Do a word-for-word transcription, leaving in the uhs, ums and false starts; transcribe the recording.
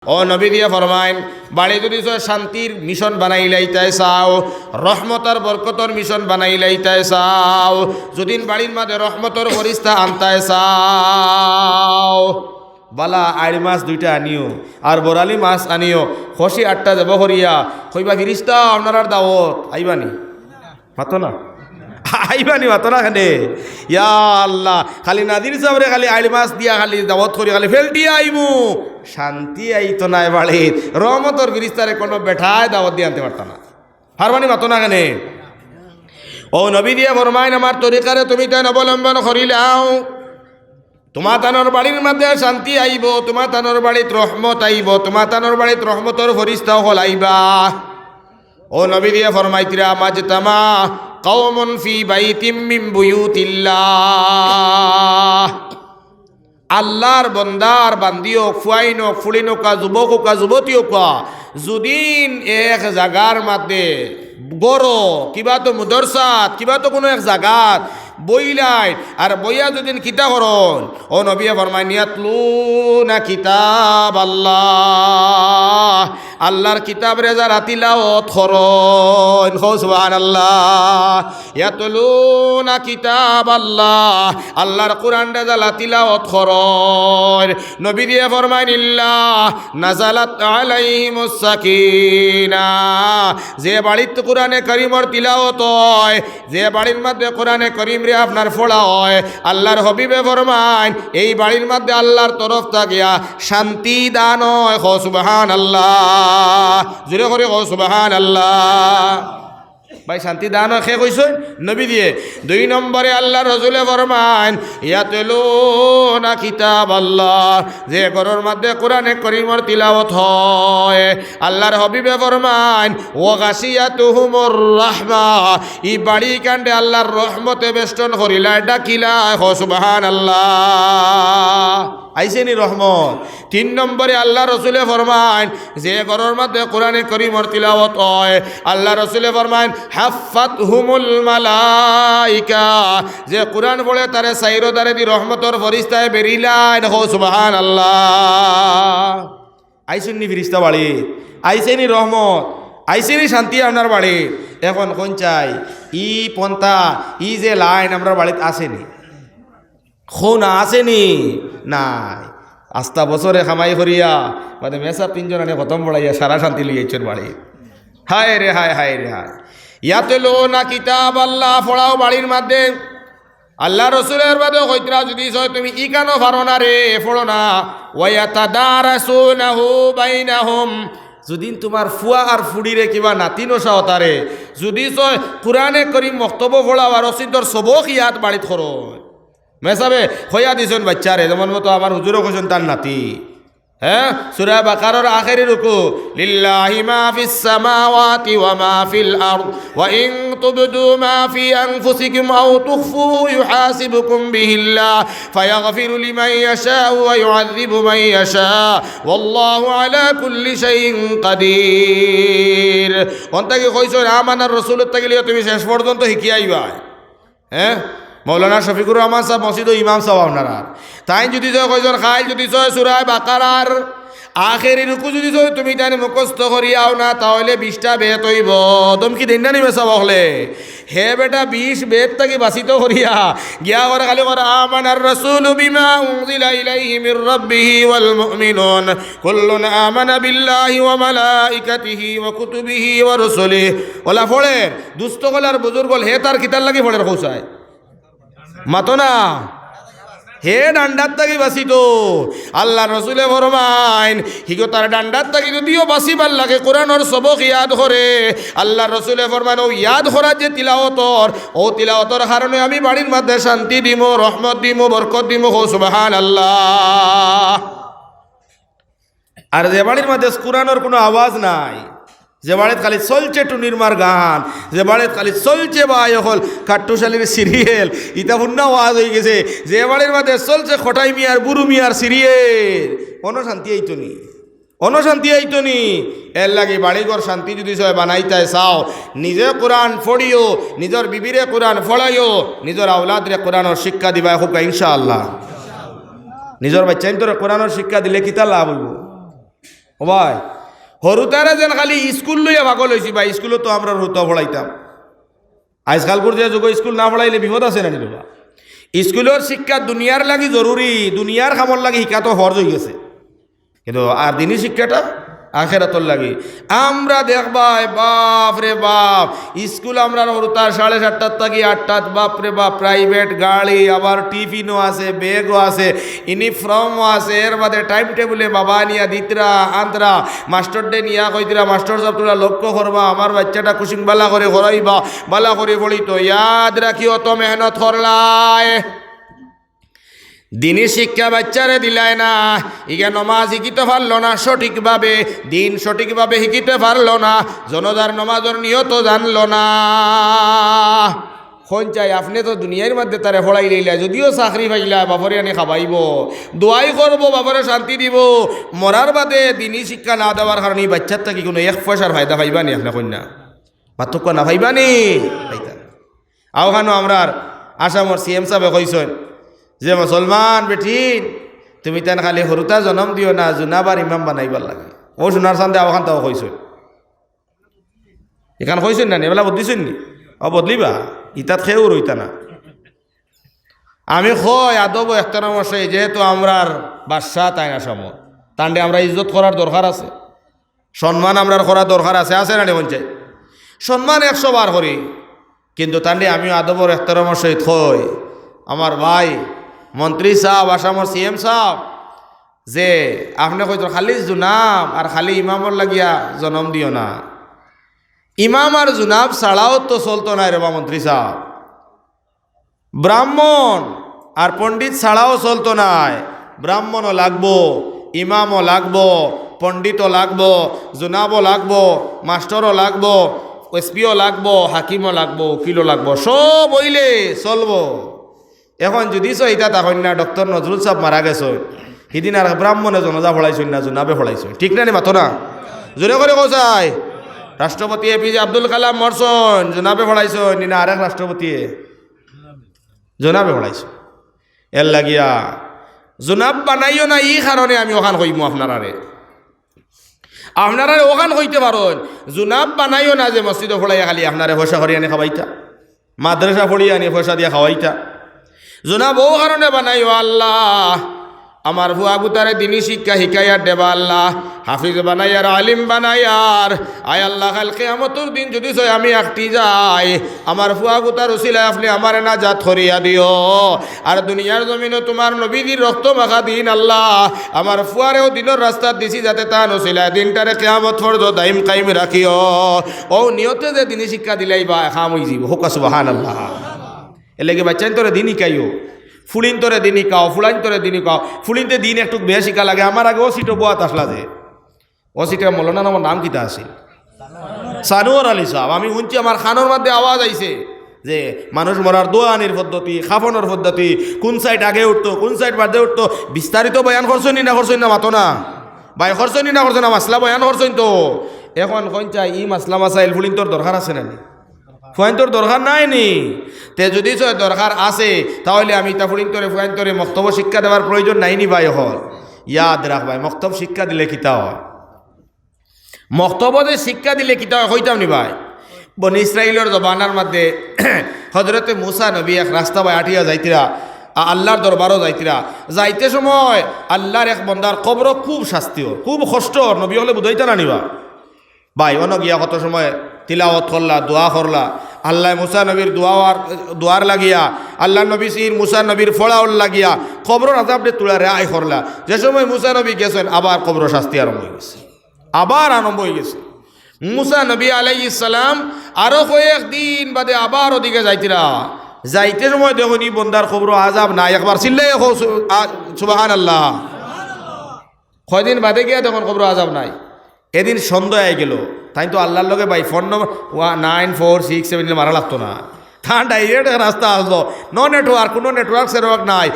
ও নবী দিয়া ফরমাইন, বাড়ি যুদি চাও শান্তির মিশন বানাইলাইতায় চাও, রহমত আর বরকতর মিশন বানাইলাইতায় চাও, যুদিন বাড়ির মাঝে রহমতর ফিরিস্তা আনতায় চাও, বালা আইড় মাছ দুইটা আনিও, আর বরালি মাছ আনিও, খসি আটটা জবো করিয়া কইবা, "ফিরিস্তা, আপনারার দাওয়াত", আইবানি? মাতো না। আইবানি, মাতো না কেনে? ইয়া আল্লাহ, খালি নাজির সাবরে খালি আইড় মাছ দিয়া খালি দাওয়াত করি খালি ফেলটিয়া আইমু। শান্তি আইতো নায় বাড়িত। রহমতর ফিরিস্তারে কুনু বেটায় দাওয়াত দিয়া আনতে পারতা না। পারবানি, মাতো না কেনে? ও নবী দিয়া ফরমাইন, আমার তরিকারে তুমিতাইন অবলম্বন করিলাও। তুমাতানর বাড়ির মাঝে শান্তি আইবো, তুমাতানর বাড়িত রহমত আইবো, তুমাতানর বাড়িত রহমতর ফিরিস্তা অকল আইবা। ও নবী দিয়া ফরমাইতরা, "মাজতামা কওমুন ফি বাইতিম মিন বুয়ুতিল্লাহ।" আল্লাহর বন্দা আর বান্দি অক, ফুয়াইন অক, ফুড়িন অউক্কা, যুবক অউক্কা, যুবতী অউক্কা, যুদিন এক জাগার মাঝে, ঘরো, কিবা তো মুদরসাত, কিবা তো কুনু এক জাগাত বইলাইন, আর বইয়া যুদিন কিতা করইন, ও নবীয়ে ফরমাইন, "ইয়াতলুনা কিতাবাল্লাহ।" আল্লাহর কিতাবরে যারা তিলাওত করইন, কও সুবহানাল্লাহ। ইয়াতলুনা কিতাবাল্লাহ, আল্লাহর কোরআনরে যারা তিলাওত করইন। নবী দিয়া ফরমাইন, "ইল্লা নাজালাত আলাইহিমুস সাকিনা।" যে বাড়িত কোরআনে করিমর তিলাওত অয়, যে বাড়ির মাঝে কোরআনে করিমরে আপনার পড়া অয়, আল্লাহর হাবিবে ফরমাইন, এই বাড়ির মাঝে আল্লাহর তরফ থাকিয়া শান্তি দান অয়। কও সুবহানাল্লাহ, জোরে করি কও সুবহানাল্লাহ। ভাই, শান্তি দান অয় কে কইছইন? নবী দিয়ে। দুই নম্বরে আল্লাহর রসুলে ফরমাইন, "ইয়াতলুনা কিতাবাল্লাহ", যে ঘরর মাঝে কোরআনে করিমর তিলাওত অয়, আল্লাহর হাবিবে ফরমাইন, "ওয়া গাশিয়াতুহুমুর রাহমা", ই বাড়ি কান্ডে আল্লাহর রহমতে বেষ্টন করিলায়, ডাকিলায়। কও সুবহানাল্লাহ। আইছে নি রহমত? তিন নম্বরে আল্লাহর রসুলে ফরমাইন, যে ঘরর মাঝে কোরআনে করিমর তিলাওত অয়, আল্লাহর রসুলে ফরমাইন, "হাফফাতহুমুল মালাইকা", যে কোরআন পড়ে তারে চাইরো ধারেদি রহমতর ফিরিস্তায় বেড়িলাইন। কও সুবহানাল্লাহ। আইছে নি ফিরিস্তা বাড়ি? আইছে নি রহমত? আইছে নি শান্তি আপনার বাড়ি? এখন কইন চাই, ই পন্থা, ই যে লাইন আমরার বাড়িত আছে নি? কও না, আছে নি? নাই। আস্তা বছরে কামাই করিয়া, বাদে মেসাব তিনজন আনি খতম পড়াইয়া সারা শান্তি লইয়া আইছইন বাড়ি। হায় রে হায়, হায় রে হায়। ইয়াতলুনা কিতাবাল্লাহ, পড়াও বাড়ির মাঝে। আল্লাহর রসুলে বাদে কইতরা, যুদি চাও তুমি ইখানও পারো না রে, পড়ো না। ওয়া ইয়াতাদারাসুনাহু বাইনাহুম। যুদি তুমার ফুয়া আর ফুড়িরে কিবা নাতি নশা অতারে, যুদি চাও কোরআনে করিম মক্তবো পড়াও আর অসিন্দর সবক ইয়াদ বাড়িত করো। মেসাবে কইয়া দিছইন বাইচ্চারে, যেমন মতো আমার হুজুরে কইছইন তার নাতি। হ্যাঁ, সূরা বাকারার আখেরি রুকু, "লিল্লাহি মা ফিস সামাওয়াতি ওয়া মা ফিল আরদ, ওয়া ইন তুবদু মা ফি আনফুসিকুম আও তুখফুহু ইউহাসিবকুম বিহিল্লাহ, ফায়াগফিরু লিমান ইয়াশাউ ওয়া ইউআযযিবু মান ইয়াশা, ওয়াল্লাহু আলা কুল্লি শাইইন কাদির।" অন থাকি কইছইন, আমানার রসুলর থাকি লইয়া তুমি শেষ পর্যন্ত হিকিয়া আইবায়। হ্যাঁ, মৌলানা শফিকুর রহমান সাব মসজিদো ইমাম সাব আপনারার। তাইন যুদি চাও কইছইন, কাইল যুদি চাও সূরা বাকারার আখেরি রুকু যুদি চাও তুমি তাইন মুখস্থ করিয়া আও না, তাইলে বিশটা বেত অইবো। ধমকি দেইন না নি মেসাব অকলে? হে বেটা, বিশ বেত থাকি বাচিতো করিয়া গিয়া করে খালি কর, "আমানার রাসূলু বিমা উনজিলা ইলাইহি মির রাব্বিহি ওয়াল মুমিনুন।" "কুল্লুন আমানা বিল্লাহি ওয়া মালাইকাতিহি ওয়া কুতুবিহি ওয়া রুসুলিহি।" অলা পড়ের, দুস্ত অকল আর বুজুর্গ অকল, হে তার কিতার লাগি পড়ের কও চাই? মাতো না। হে ডান্ডার থাকি বাচিতো। আল্লাহর রসুলে ফরমাইন, হিগো তার ডান্ডার থাকি যুদিও বাচিবার লাগি কোরআনর সবক ইয়াদ করে, আল্লাহর রসুলে ফরমাইন, অউ ইয়াদ করার যে তিলাওতর, অউ তিলাওতর কারণে আমি বাড়ির মাঝে শান্তি দিমু, রহমত দিমু, বরকত দিমু। কও সুবহানাল্লাহ। আর যে বাড়ির মাঝে কোরআনর কুনু আওয়াজ নাই, যে বাড়িত খালি চলছে টুনির মার গান, যে বাড়িত খালি চলছে বা অকল কাট্টুশালির সিরিয়াল, ইতা হুন্না ওয়াজ অইগেছে, যে বাড়ির মাঝে চলছে খটাই মিয়ার, বুরু মিয়ার সিরিয়াল, অনো শান্তি আইতো নি? অনো শান্তি আইতো নি? এরলাগি বাড়িঘর শান্তি যুদি চাও বানাইতায় চাও, নিজে কোরআন পড়িও, নিজর বিবিরে কোরআন পড়াইও, নিজর আওলাদরে কোরআনর শিক্ষা দিবায় কউক্কা ইনশাআল্লাহ। নিজর বাইচ্চাইন্তরে কোরআনর শিক্ষা দিলে কিতা লাভ অইবো? ও ভাই, হুরুতারে যেন খালি স্কুল লইয়া পাগল অইছি ভাই, স্কুলো তো আমরা হুরুতা পড়াইতাম। আইজকালকুর যে যুগো স্কুল না পড়াইলে বিপদ আছে না নি বাবা? স্কুলর শিক্ষা দুনিয়ার লাগি জরুরি, দুনিয়ার কামর লাগি শিক্ষা তো ফরজ অইগেছে, কিন্তু আর দিনি শিক্ষাটা আখেরাতর লাগি। আমরা দেখবায়, বাপ রে বাপ, স্কুল আমরার হুরুতার সাড়ে সাতটার থাকি আটটাত, বাপ রে বাপ, প্রাইভেট গাড়ি, আবার টিফিনও আছে, ব্যাগও আছে, ইউনিফর্মও আছে, এর বাদে টাইম টেবিলে বাবা আনিয়া দিতরা, আনতরা, মাস্টররে নিয়া কইতরা, "মাস্টর সাব, তুমরা লক্ষ্য করবা, আমার বাইচ্চাটা কুশিন বালা করি করাইবা, বালা করি পড়িতো, ইয়াদ রাখিও তো মেহনত করলায়।" দিনি শিক্ষা বাইচ্চারে দিলায় না, ইগিয়ে নমাজ শিখিতে পারলো না সঠিকভাবে, দিন সঠিকভাবে শিখিতে পারলো না, জনাজার নমাজর নিয়তও জানলো না। কইন চাই, আপনে তো দুনিয়ার মধ্যে তারে পড়াইলাইলা, যদিও চাকরি পাইলা, বাপরে আনি খাবাইবো, দোয়াই করবো, বাপরে শান্তি দিবো, মরার বাদে দিনি শিক্ষা না দেওয়ার কারণে ই বাইচ্চার থাকি কুনু এক পয়সার ফায়দা পাইবা নি? আপনে কইন না, পার্থক্য না পাইবা নি? পাইতা না। অউখানো আমরার আসামর সিএম সাবে কইছইন যে, "মুসলমান বেটিন, তুমি তান খালি হুরুতা জনম দিও না, জুনাব আর ইমাম বানাইবার লাগি।" অউ সোনার চান্দে অউখানতাও কইছইন। ইখান কইছইন না নি? এবলা বদলিছইন নি? অউ বদলিবা, ইতাত কেউ রইতা না। আমি কই আদব ও এহতেরামর সহিত, যেহেতু আমরার বাদশা তাইন আসামর, তানরে আমরার ইজ্জত করার দরকার আছে, সম্মান আমরার করার দরকার আছে, আছে না নি কইন চাই? সম্মান একশো বার করি, কিন্তু তানরে আমিও আদব ও এহতেরামর সহিত কই, আমার ভাই মন্ত্রী সাব, আসামর সিএম সাব, যে আপনে কইতরা খালি জুনাব আর খালি ইমামর লাগিয়া জনম দিও না। ইমাম আর জুনাব ছাড়াও তো চলতো নায় রেবা মন্ত্রী সাব। ব্রাহ্মণ আর পণ্ডিত ছাড়াও চলতো নায়। ব্রাহ্মণও লাগবো, ইমামও লাগবো, পণ্ডিতও লাগবো, জুনাবও লাগবো, মাস্টরও লাগবো, এসপিও লাগবো, হাকিমও লাগবো, উকিলও লাগবো, সব অইলে চলবো। এখন যদি সহিতা তা কইন না, ডক্টর নজরুল সাব মারা গেছইন, হিদিন আর ব্রাহ্মণে জনাজা পড়াইছইন না, জুনাবে পড়াইছইন, ঠিক না নি? মাতো না, জোরে করি কও চাই। রাষ্ট্রপতি এপিজে আব্দুল কালাম মরছইন, জুনাবে পড়াইছইন নি না আরেক রাষ্ট্রপতিয়ে? জুনাবে পড়াইছইন। এর লাগিয়া জুনাব বানাইও না, ই কারণে আমি অখান কইমু আপনারারে। আপনারারে অখান কইতে পারইন, জুনাব বানাইও না যে মসজিদো পড়াইয়া খালি আপনারে পয়সা করি আনি খাওয়াইতা, মাদ্রাসা পড়িয়া আনি পয়সা দিয়া খাওয়াইতা। জুনাব অউ কারণে বানাইও, আল্লাহ, আমার ফুয়া গুতারে দিনি শিক্ষা হিকাইয়ার দেবা আল্লাহ, হাফিজ বানাইয়ার, আলিম বানাইয়ার। আয় আল্লাহ, কাইল কিয়ামতর দিন যদি চাই আমি আখটি যাই, আমার ফুয়া গুতার উসিলায় আপনে আমারে নাজাত করিয়া দিও। আর দুনিয়ার জমিনো তুমার নবীজির রক্ত মাখা দিন আল্লাহ, আমার ফুয়ারেও দিনর রাস্তাত দিছি, যাতে তান উসিলায় দিনটারে কিয়ামত পর্যন্ত দাইম কাইম রাখিও। অউ নিয়তে যে দিনি শিক্ষা দিলাইবা, কাম অইযিবো। কউক্কা সুবহানাল্লাহ। এরলাগি বাইচ্চাইন্তরে দিন হিকাইও, ফুড়িন্তরে দিন হিকাও, ফুড়াইন্তরে দিন হিকাও। ফুড়িন্তে দিন একটুক বেশ হিকা লাগে। আমার আগে অউ সিটো বওয়াত আছলা যে, অউ সিটো মৌলানা, আমার নাম কিতা আছিল? সানোয়ার আলী সাব। আমি হুনছি, আমার কানর মধ্যে আওয়াজ আইছে যে মানুষ মরার দোয়া আনির পদ্ধতি, কাফনর পদ্ধতি, কুন সাইড আগে উঠতো, কুন সাইড বাদে উঠতো, বিস্তারিত বয়ান করছইন নি না করছইন না? মাতো না ভাই, করছইন নি না করছইন না? মাসলা বয়ান করছইন তো। এখন কইন চাই, ই মাসলা মাসাইল ফুড়িন্তর দরকার আছে না নি? ফুয়াইন্তর দরকার নাই নি? তে যদি চাই দরকার আছে, তাহলে আমি ইতা ফুড়িন্তরে, ফুয়াইন্তরে মক্তবো শিক্ষা দেওয়ার প্রয়োজন নাই নি ভাই? অখন ইয়াদ রাখবায়, মক্তব শিক্ষা দিলে কিতা অয়? মক্তবো যে শিক্ষা দিলে কিতা অয়, কইতাম নি ভাই? বনি ইসরাইলর জমানার মধ্যে হজরতে মুসা নবী এক রাস্তা বায় আটিয়া যাইতরা, আ-, আল্লার দরবারো যাইতরা। যাইতে সময় আল্লার এক বন্দার কবরো খুব শাস্তি অর, খুব কষ্ট অর। নবী অকলে বুঝাইতা না নি বা? ভাই, অনো গিয়া কত সময় তিলাওয়াত করলা, দোয়া করলা। আল্লায় মুসা নবীর দোয়ার, দোয়ার লাগিয়া, আল্লার নবী সির মুসা নবীর ফড়াওর লাগিয়া কবরর আজাবরে তুড়া রেহাই করলা। যে সময় মুসা নবী গেছইন, আবার কবরর শাস্তি আরম্ভ অইগেছে, আবার আরম্ভ অইগেছে। মুসা নবী আলাইহিস সালাম আরো কয়েক দিন বাদে আবার অদিকে যাইতরা। যাইতে সময় দেখইন ই বন্দার কবরো আজাব নাই। একবার চিল্লাইয়া কও সু-, আ-, সুবহানাল্লাহ। কয়দিন বাদে গিয়া দেখইন কবরো আজাব নাই। এদিন সন্ধ্যা অইগেলো। তাইন তো আল্লার লগে ভাই ফোন নম্বর ওয়া-, নাইন ফোর সিক্স সেভেন মারা লাগতো না। তান direct রাস্তা আছলো। No network, কুনু network সেটওয়ার্ক নাই।